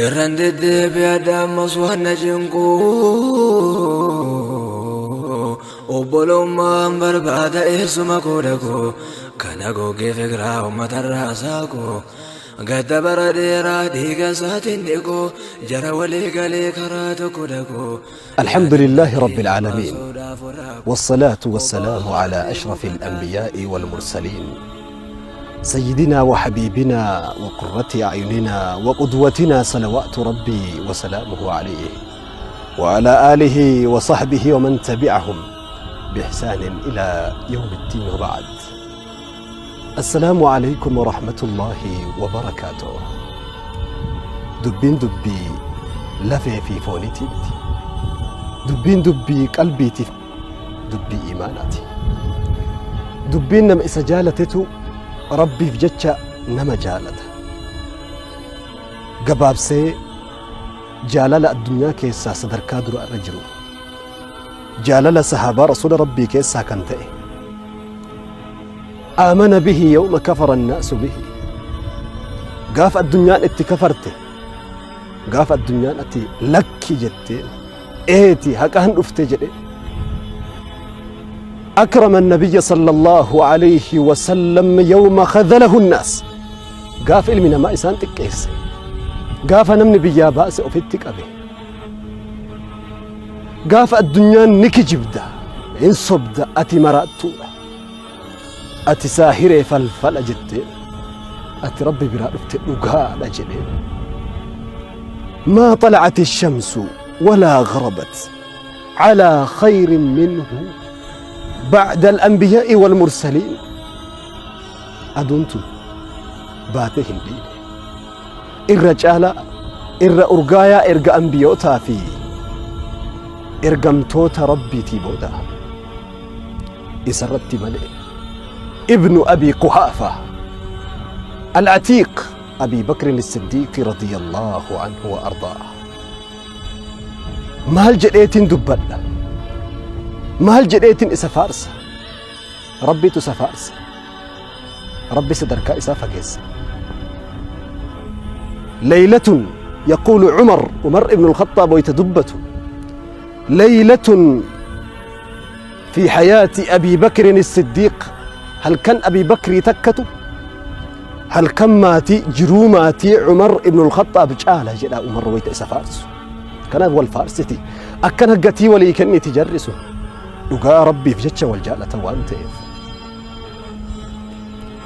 Irran deddeebi'adha ammas waan na cinqu. Obbolummaan barbaada eessuma koo dhaqu. Kana goggee fikiraa uummatarraa saaqu. Gadda bara dheeraa dhiiga isaatiin dhiqu. Jara walii galee karaa tokko dhaqu. الحمد لله رب العالمين، والصلاة والسلام على أشرف الأنبياء والمرسلين، سيدنا وحبيبنا وقرة أعيننا وقدوتنا، صلوات ربي وسلامه عليه وعلى آله وصحبه ومن تبعهم بإحسان إلى يوم الدين، وبعد، السلام عليكم ورحمة الله وبركاته. Dubbiin dubbii lafee fi fooniitii miti. Dubbiin dubbii qalbiitiif, dubbii iimaanaati. Dubbiin nama isa jaalatetu Rabbiif jecha nama jaalata. Gabaabsee jaalala addunyaa keessaa sadarkaa dura irra jiru, jaalala sahaabaa Rasuula Rabbii keessaa kan ta'e, آمن به يوم كفر الناس به, gaafa addunyaan itti kafarte, gaafa addunyaan ati lakki jetteen, eeti haqaan dhufte jedhe. أكرم النبي صلى الله عليه وسلم يوم خذله الناس, gaafa ilmi namaa isaan xiqqeesse, gaafa namni biyyaa baase ofitti qabe, gaafa addunyaan ni kijibda, hin sobda, ati maraattuudha, ati saahiree falfala jetteen, ati Rabbi biraa dhufte dhugaadha jedheen. ما طلعت الشمس ولا غربت على خير منه بعد الأنبياء والمرسلين. Aduun tun baatee hin dhiine irra caalaa, irra urgaayaa, erga ambiyootaa fi ergamtoota Rabbiitii booda isarratti malee. ابن أبي قحافة العتيق أبي بكر الصديق رضي الله عنه وأرضاه. Maal jedheetiin dubbadha? Maal jedheetiin isa faarsa? Rabbitu isa faarsa. Rabbi sadarkaa isaa fageessa. ليلة, يقول عمر, عمر ابن الخطاب ويتدبت, ليلة في حياة أبي بكر الصديق, halkan أبي بكر takkatu halkan maatii jiruu maatii عمر ابن الخطاب caala jedha Umar wayta isa faarsu. Kanaaf wal faarsiti, akkana gatii walii kenniti. Jarrisu dhugaa Rabbiif jecha wal jaalata waan ta'eef.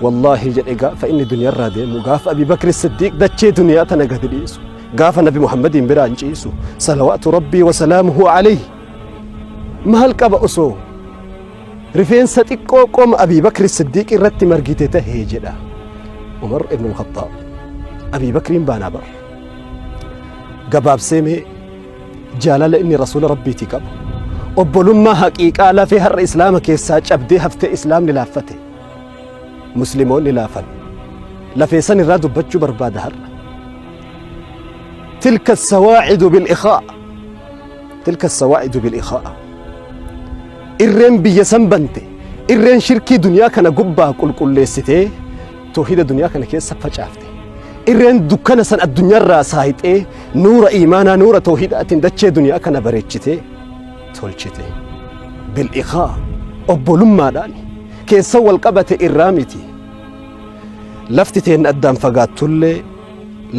Wallaahi jedhe, gaafa inni duniyaarraa deemu, gaafa Abi Bakri Siddiiq dachee duniyaa tana gadi dhiisu, gaafa Nabi Muhammadiin biraan ciisu, صلوات ربي وسلامه عليه, maal qaba osoo rifeensa xiqqoo qoma Abi Bakri Siddiiq irratti margite tahee jedha Umar ibn al-Khattaab. Abi Bakriin baanaa bar. Gabaabsee mee jaalala inni Rasuula Rabbiitii qabu, obbolummaa haqiiqaa lafee har'a Islaama keessaa cabdee haftee, Islaamni laaffate, Musliimoonni laafan, lafee san irraa dubbachuu barbaada har'a. تلك السواعد بالإخاء, تلك السواعد بالإخاء. Irreen biyya san bante, irreen shirkii duniyaa kana gubbaa qulqulleessitee toohida duniyaa kana keessa facaafte, irreen dukkana san addunyaarraa saayixee nuura iimaanaa, nuura toohidaatiin dachee duniyaa kana bareechitee tolchite, بالإخاء, obbolummaadhaan keessa wal qabate irraa miti. Lafti teen addaan fagaattullee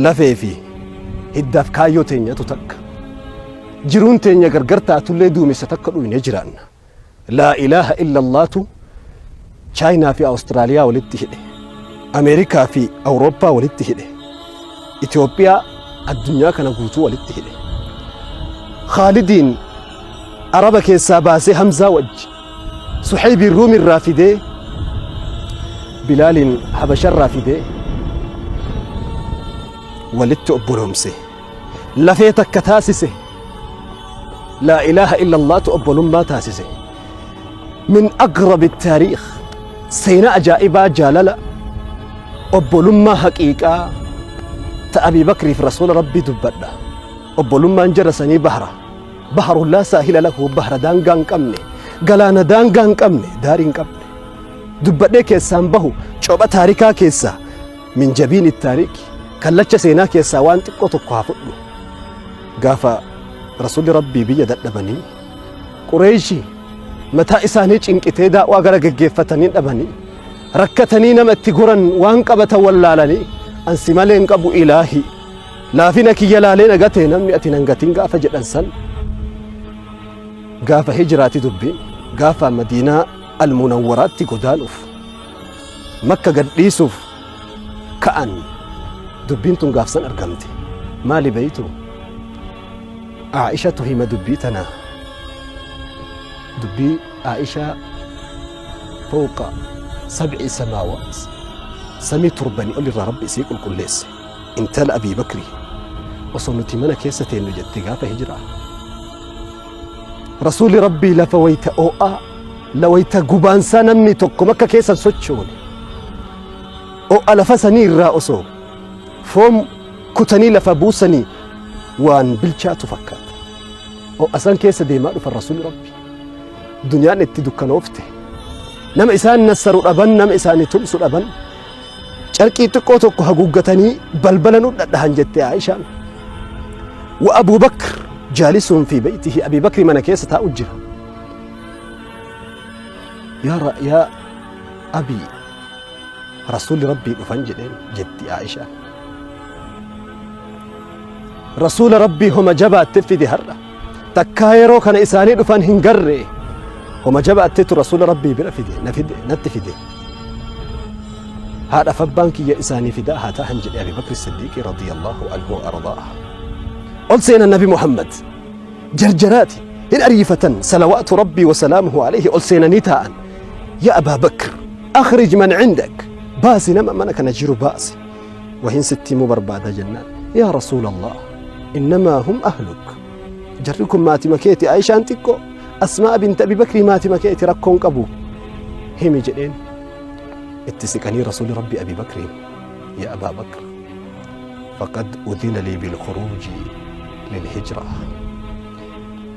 lafee fi hiddaaf kaayyoo teenyatu takka. Jiruun teenya gargar taatullee duumessa takka dhuyne jiraanna. لا إله إلا الله tu Chaayinaa fi Awustiraaliyaa walitti hidhe, Ameerikaa fi Awurooppaa walitti hidhe, Itoophiyaa addunyaa kana guutuu walitti hidhe. Khaalidiin Araba keessaa baasee Hamzaa wajji, Suhaybiin Ruumirraa fidee, Bilaaliin Habasharraa fidee walitti obboloomse, lafee takka taasise. لا إله إلا الله tu obbolummaa taasise. من أغرب التاريخ, seenaa ajaa'ibaa, jaalala obbolummaa haqiiqaa ta Abii Bakriif Rasuula Rabbii dubbadha. Obbolummaan jara sanii bahra, بحر لا ساحل له, bahra daangaa hin qabne, galaana daangaa hin qabne, daarii hin qabne. Dubbadhee keessaan bahu copha taarikaa keessaa min jabiini taariiki kallacha seenaa keessaa waan xiqqoo tokko haa fudhu. Gaafa Rasuulli Rabbii biyya dadhabanii Qureeyshi mataa isaanii cinqitee daa'waa gara geggeeffatanii dhabanii rakkatanii nama itti goran waan qabatan wallaalanii an si malee hin qabu ilaahi laafina kiyya laalee na gate namni ati nan gatin gaafa jedhan san gaafa hijraati dubbiin gaafa madiinaa almunawwaraatti godaanuuf makka gad dhiisuuf ka'an dubbiin tun gaafsan argamte maali beeytu Aa'ishatu hima dubbii tana dubbii Aa'ishaa fawqa sab'i samaawaat samii torbanii ol irraa rabbi isii qulqulleesse intala Abii Bakri osoo nuti mana keessa teennu jette gaafa hijiraa Rasuulli Rabbii lafa wayta oo'aa la wayta gubaansaa namni tokko makka keessa hin sochoone oo'a lafa sanii irraa osoo foon kutanii lafa buusanii waan bilchaatu fakkaata. Oo'a san keessa deemaa dhufan Rasuulli Rabbii. Duniyaan itti dukkanoofte. Nama isaan nassaru dhaban, nama isaanii tumsu dhaban. Carqii xiqqoo tokko haguuggatanii balbala nu dhadhahan jette Aishaan. Wa Abu Bakr jaalisuun fi beeytihi Abi Bakri mana keessa taa'u jira. Yaa yaa Abi Rasuulli Rabbii dhufan jedheen jetti Aishaan. Rasuula Rabbii homa jabaatte fide har'a. Takkaa yeroo kana isaanii dhufan hin garre. Homa jabaattetu Rasuula Rabbii bira fide na fide natti fide. Haadhaaf abbaan kiyya isaanii fidaa haa ta'an jedhe Abi Bakri Siddiiqi radiyallahu anhu wa ardaa. Ol seenan Nabi Muhammad jarjaraati hin ariifatan salawaatu Rabbii wa salaamuhu alayhi ol seenanii taa'an. Yaa Abaa Bakr akhrij man cindak baasi nama mana kana jiru baasi. Wahin sitti himuu barbaada jennaan yaa Rasuulallah innamaa hum ahluk jarri kun maatima keeti Aayishaan xiqqoo Asmaa binti Abi Bakrii maatima keeti rakkoon qabu himi jedheen itti siqanii Rasuuli Rabbi Abi Bakriin yaa Abaa Bakr faqad udhina lii bilkhuruuji lilhijra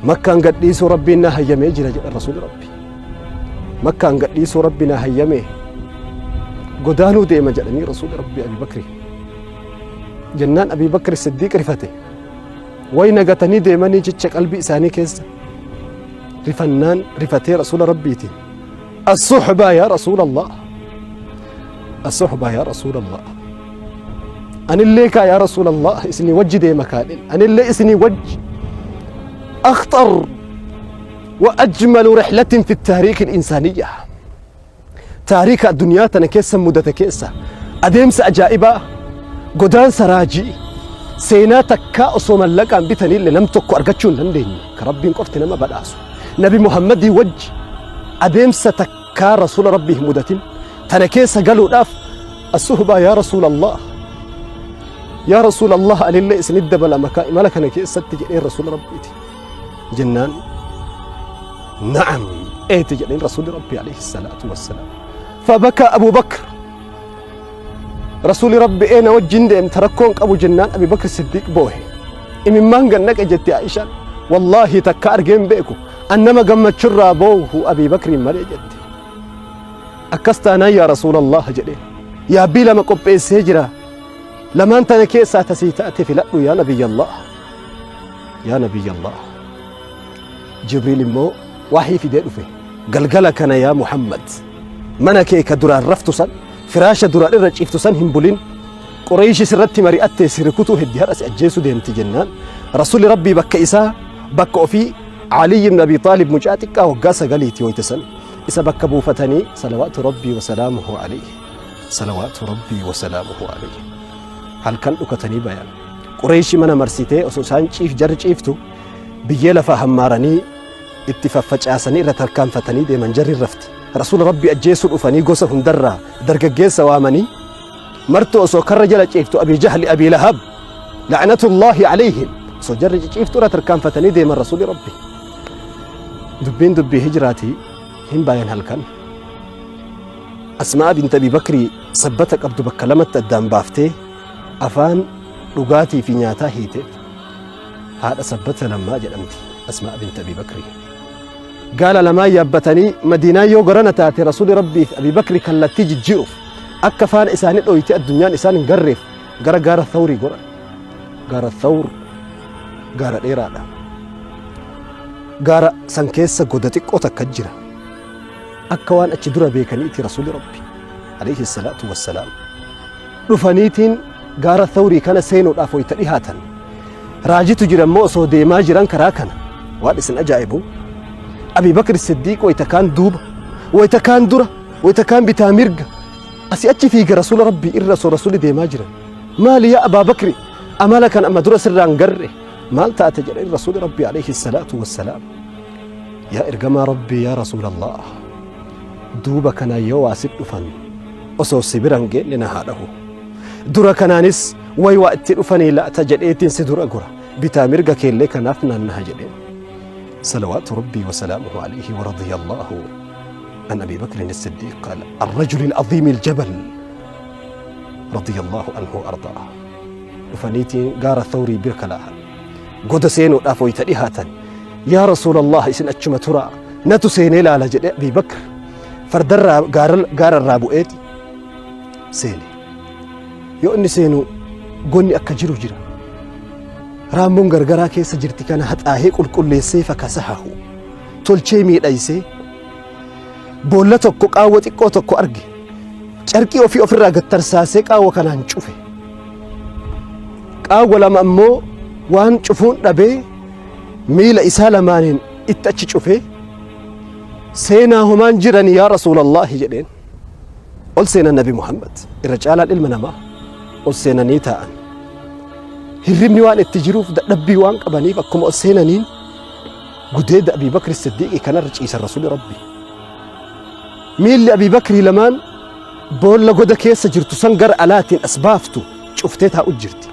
Makkaan gadhiisuu Rabbiin na hayyamee jira jedhan Rasuuli Rabbi. Makkaan gadhiisuu Rabbi na hayyamee godaanuu deema jedhanii Rasuuli Rabbi Abi Bakri. Jennaan Abi Bakri Siddiiq rifate. Way nagatanii deemanii jecha qalbii isaanii keessa rifannaan rifatee Rasuula Rabbiitiin. As-suhbaa yaa Rasuula Allah. As-suhbaa yaa Rasuula Allah. Anillee kaa yaa Rasuulallah isinii wajji deema kaadhin. Anillee isinii wajji. أخطر وأجمل رحلة في التاريخ الإنسانية تاريخ الدنيا تنا كيسا مدة كيسا أديمس أجائبا قدان سراجي سينا تكا أصو ملقا بتني اللي نم تكو أرغتشون لندين كربين قفت نما بداسو نبي محمد وج أديمس تكا رسول ربي مدة تنا كيسا قالوا داف الصحبة يا رسول الله يا رسول الله ألله إسن الدبل مكا ملك أنا كيستي جئين رسول ربي جنان نعم ايتي جئين رسول ربي عليه الصلاة والسلام فبكى أبو بكر رسول ربي اين وجن ديم تركون أبو جنان أبي بكر الصديق بوه إمن ما نقنك جتي عائشة والله تكا أرجين بيكو أنما قمت شرا بوه أبي بكر مري جتي Akkas taanaan yaa Rasuulallaah jedheen. Yaabbii lama qopheessee jira. Lamaan tana keessaa tasii taate filadhu yaa Nabiyyallaah. Yaa Nabiyyallaah. Jibriil immoo wahii fidee dhufe. Galgala kana yaa Muhammad mana kee ka duraan raftu san firaasha duraan irra ciiftu san hin bulin. Qureeyshi sirratti mari'attee si rukutuu heddi har'a si ajjeesuu deemti jennaan Rasuulli Rabbii bakka isaa bakka ofii Aliyyi ibn Abi Xaalib mucaa xiqqaa waggaa sagaliiti wayta san isa bakka buufatanii salawaatu rabbii wasalaamuhu alayhi salawaatu rabbii wasalaamuhu alayhi halkan dhukatanii bayan Qureeyshi mana marsitee osoo isaan ciif jarri ciiftu biyyee lafaa hammaaranii itti faffacaasanii irra tarkaanfatanii deeman jarri rafti rasuula rabbii ajjeesuu dhufanii gosa hundarraa dargaggeessa waamanii martuu osoo karra jala ciiftu Abii Jahli Abii Lahab la'natullaahi alayhim osoo jarri ciciiftu irra tarkaanfatanii deeman rasuuli rabbi dubbiin dubbii hijraati hin bayan halkan Asmaa bint Abi Bakrii sabbata qabdu bakka lamatti addaan baaftee afaan dhugaatii fi nyaataa hiiteef haadha sabbata lammaa jedhamti Asmaa bint Abi Bakrii. Gaala lamaan yaabbatanii Madiinaan yoo garana taate Rasuuli Rabbii fi Abii Bakri kallattii jijjiiruuf akka faana isaanii dhoyte addunyaan isaan hin garreef gara gaara Thawrii goran. Gaara Thawr gaara dheeraadha. Gaara san keessa goda xiqqoo takka jira. Akka waan achi dura beekaniiti Rasuuli Rabbi alayhi salaatu wassalaam dhufaniitiin gaara Thawrii kana seenuudhaaf wayta dhihaatan. Raajitu jira immoo osoo deemaa jiran karaa kana waan isin ajaa'ibu Abii Bakr Siddiiq wayta kaan duuba wayta kaan dura wayta kaan bitaa mirga asii achi fiiga Rasuula Rabbii irra osoo Rasuulli deemaa jiran. Maali yaa Abaa Bakri, amala kan amma dura sirraan garre maal taate jedheen Rasuuli Rabbii alayhi salaatu wassalaam. Yaa ergamaa Rabbii, yaa Rasuulallah, duuba kanaan yoo waa sit dhufan osoo si biran geenne na haa dhahu. Dura kanaanis way waa itti dhufanii laata jedheetiin si dura gora, bitaa mirga keellee kanaaf naannaha jedheen. Salawaatu Rabbii wa salaamuhu alayhi wa radiyallahu an Abii Bakrin Siddiiq qaala الرجل العظيم الجبل رضي الله عنه وأرضاه. Dhufaniitiin gaara Thawrii bira kalaahan. Goda seenuudhaaf wayita dhihaatan, yaa Rasuulallah, isin achuma turaa, natu seenee laala jedhe. Abii Bakr fardarraa gaararraa bu'eeti seene. Yoo inni seenu gonni akka jiru jira. Raammoon gargaraa keessa jirti kana haxaahee qulqulleessee fakasahahu tolchee miidhaysee boolla tokko, qaawwa xiqqoo tokko arge. Carqii ofii ofirraa gad tarsaasee qaawwa kanaan cufe. Qaawwa lama ammoo waan cufuun dhabee miila isaa lamaaniin itti achi cufee, seenaa homaan jirani yaa Rasuulallaahi jedheen. Ol seenan. Nabi Muhammad irra caalaan ilma namaa ol seenanii taa'an. Hirribni waan itti jiruuf, dadhabbii waan qabaniif, akkuma ol seenaniin gudeeda Abii Bakri Siddiiqii kanarra ciisan Rasuuli Rabbi. Miilli Abii Bakrii lamaan boolla goda keessa jirtu san gara alaatiin as baaftu cuftee taa'u jirti.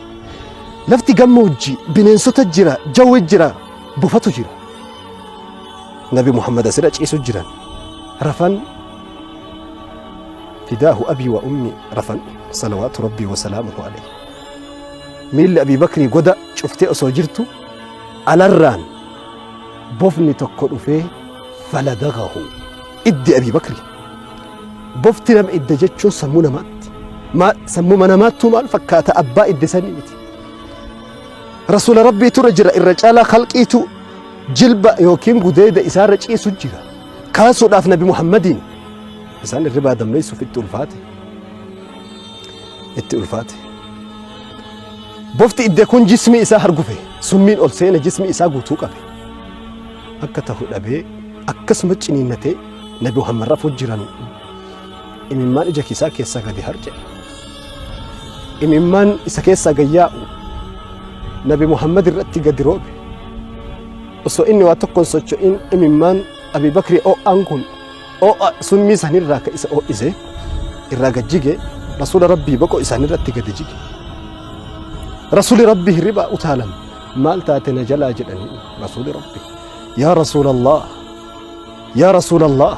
Lafti gammoojjii, bineensota jira, jawwe jira, bofatu jira. Nabi Muhammad asirra ciisu jiran. Rafan, fidaahu abii wa ummi, rafan salawaatu Rabbii wa salaamuhu alayhi. Miilli Abii Bakrii goda cuftee osoo jirtu alarraan bofni tokko dhufee faladagahu, iddi Abii Bakrii. Bofti nama idda jechuun sammuu namaatti. Sammuma namaattuu maal fakkaata, abbaa idde sanii miti. Rasuula Rabbiitu irra jira, irra caalaa khalqiitu jilba yookiin gudeeda isaarra ciisu jira. Kaasuudhaaf Nabi Muhammadiin isaan irribaa dammeessuuf itti ulfaate. Itti ulfaate. Bofti idde kun jismii isaa hargufe, summiin ol seene, jismii isaa guutuu qabe. Akka tahu dhabee akkasuma ciniinnatee Nabi Muhammad rafuu jiran imimmaan ija isaa keessaa gadi harca'e. Imimmaan isa keessaa gad yaa'u Nabi Muhammad irratti gadi roobe. Osoo inni waa tokko hin socho'in imimmaan Abi Bakri oo'aan kun oo'a summii sanirraa ka isa oo'ise irraa gad jige, Rasuula Rabbii boqoo isaanirratti gadi jige. Rasuuli Rabbii hirribaa utaalan. Maal taate na jalaa jedhanii Rasuuli Rabbii. Yaa Rasuulallah, yaa Rasuulallah,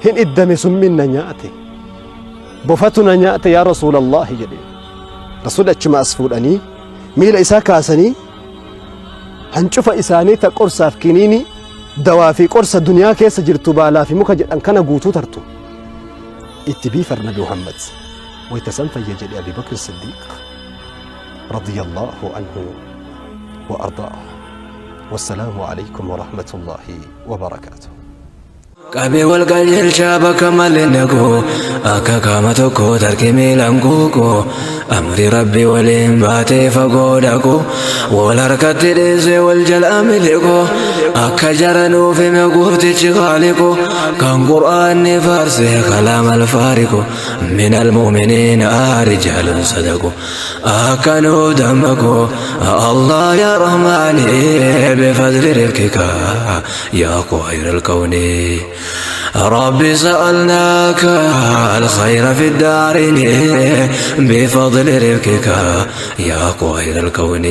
hin iddame, summiin na nyaate, bofatu na nyaate yaa Rasuulallah jedhe. Rasuulli achuma as fuudhanii miila isaa kaasanii hancufa isaanii ta qorsaaf kiniinii dawaa fi qorsa duniyaa keessa jirtu, baalaa fi muka jedhan kana guutuu tartu itti biifar. Nabi Muhammad wayta san fayya jedhe Abi Bakr Siddiiq radiyallahu anhu wa ardaah. Wassalaamu alaykum wa rahmatullahi wa barakaatuh. Qabee wal qajeelchaa bakka malee naqu, akka qaama tokko tarkii miilaan guuqu, amri Rabbi waliin baatee fagoo dhaqu, wal harkatti dhiisee wal jalaa miliqu, akka jara nuuf hime gooftichi Khaaliqu, kan Qur'aanni faarse kalaam alfaariqu, min almu'miniina rijaalun sadaqu, akka nuuf dammaqu. Allah ya Rahmaani, bifadli rifkika يا خير الكون، رب سألناك الخير في الدارين بفضل رفقك يا خير الكون.